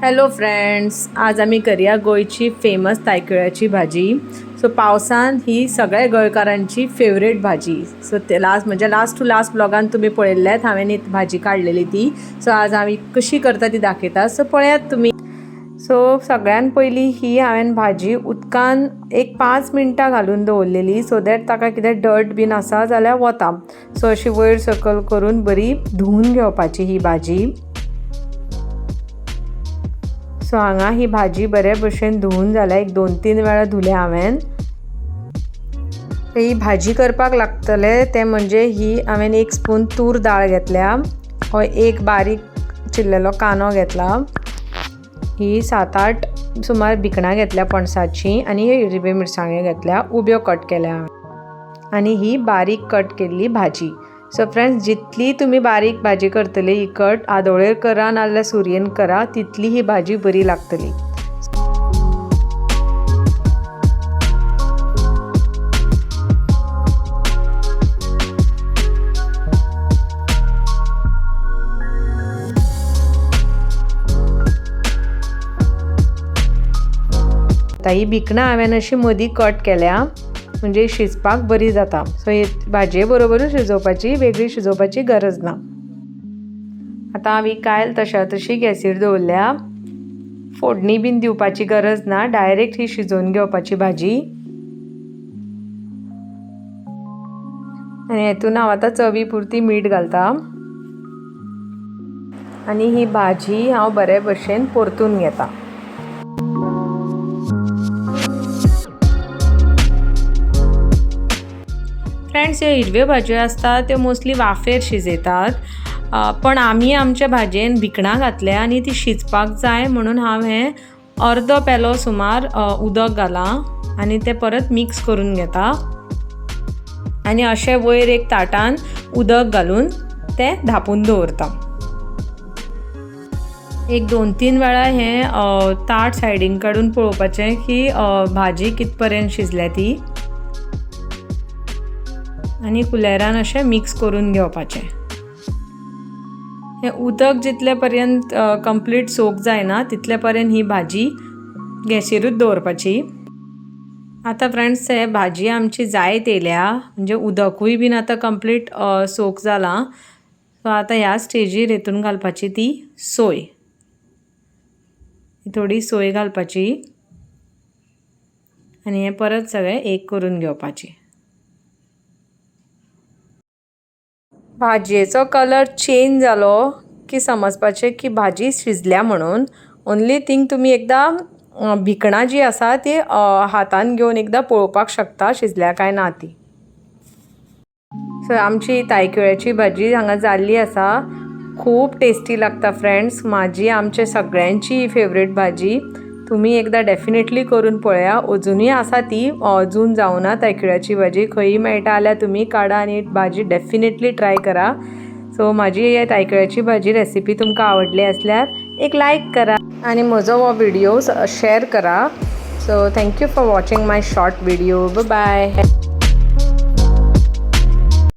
Hello friends, आज आमी करया गोंयची फेमस तायकिळ्याची भाजी. सो पावसान ही सगळ्या गोंयकारांची फेवरेट भाजी. सो ते लास्ट म्हणजे लास्ट टू लास्ट ब्लॉगान तुमी पळयल्लेत हांवें ही भाजी काडलेली ती. सो आज आमी कशी करता ती दाखयता, सो पळयात तुमी. सो सगळ्यान पयलीं ही हांवें भाजी उदकान एक 5 मिनटां घालून दवरलेली, सो that ताका कितें डर्ट बीन आसा जाल्यार वता. सो अशी वयर सकयल करून बरी धुवून घेवपाची ही भाजी. सो हांगा ही भाजी बरे भशेन धुवून जाल्या, एक 2-3 वेळा धुल्या हांवें. ही भाजी करपाक लागतले ते म्हणजे ही हांवें 1 स्पून तूर दाळ घेतल्या, हो एक बारीक चिरलेलो कांदो घेतला, ही 7-8 सुमार भिकणां घेतल्या पणसाची आनी हिरव्यो मिरसांग्यो घेतल्या, उब्यो कट केल्या हांवें, आनी ही बारीक कट केल्ली भाजी. सो फ्रेंड्स, जितली तुमी बारीक भाजी करतली ही कट आदोळेर करा नाजाल्यार सुरयेन करा, तितली ही भाजी बरी लागतली. आतां ही भिकणां हांवें अशी मदीं कट केल्या म्हणजे शिजपाक बरी जाता. सो ही भाजये बरोबरूच शिजोवपाची, वेगळी शिजोवपाची गरज ना. आतां हांव ही कायल तशा तशी गॅसीर दवरल्या, फोडणी बीन दिवपाची गरज ना, डायरेक्ट ही शिजोवन घेवपाची भाजी. आनी हेतून हांव आतां चवी पुरती मीठ घालता आनी ही भाजी हांव बरे भशेन परतून घेता. फ्रेंड्स, ह्यो हिरव्यो भाजयो आसता त्यो मोस्टली वाफेर शिजयतात, पण आमी आमच्या भाजयेन भिकणां घातल्या आनी ती शिजपाक जाय म्हणून हांव हें अर्दो पेलो सुमार उदक घालां आनी तें परत मिक्स करून घेता आनी अशें वयर एक ताटान उदक घालून तें धांपून दवरता. एक 2-3 वेळा हें ताट सायडीन काडून पळोवपाचें की भाजी कित पर्यंत शिजल्या ती, आनी कुलेरान अशें मिक्स करून घेवपाचें. हें उदक जितले पर्यंत कंप्लीट सोक जायना तितले पर्यंत ही भाजी गॅसीरूच दवरपाची. आतां फ्रेंड्स, हे भाजी आमची जायत येयल्या, म्हणजे उदकूय बीन आतां कंप्लीट सोक जालां. सो आतां ह्या स्टेजीर हेतून घालपाची ती सोय, थोडी सोय घालपाची आनी हें परत सगळें एक करून घेवपाचें. भाजयेचो कलर चेंज जालो की समजपाचें की भाजी शिजल्या म्हणून. ओन्ली थिंग तुमी एकदां भिकणां जीं आसा ती हातान घेवन एकदां पळोवपाक शकता शिजल्या काय ना ती. सो आमची तायकिळ्याची भाजी हांगा जाल्ली आसा, खूब टेस्टी लागता फ्रेंड्स. म्हाजी आमचे सगळ्यांची फेवरेट भाजी, तुमी एकदां डेफिनेटली करून पळया. अजुनूय आसा ती, अजून जावना तायकिळ्याची भाजी, खंयी मेळटा जाल्यार तुमी काडा आनी भाजी डेफिनेटली ट्राय करा. सो म्हाजी तायकिळ्याची भाजी रेसिपी तुमकां आवडली आसल्यार एक लायक करा आनी म्हजो हो व्हिडियो शेर करा. So thank you for watching my short video. Bye.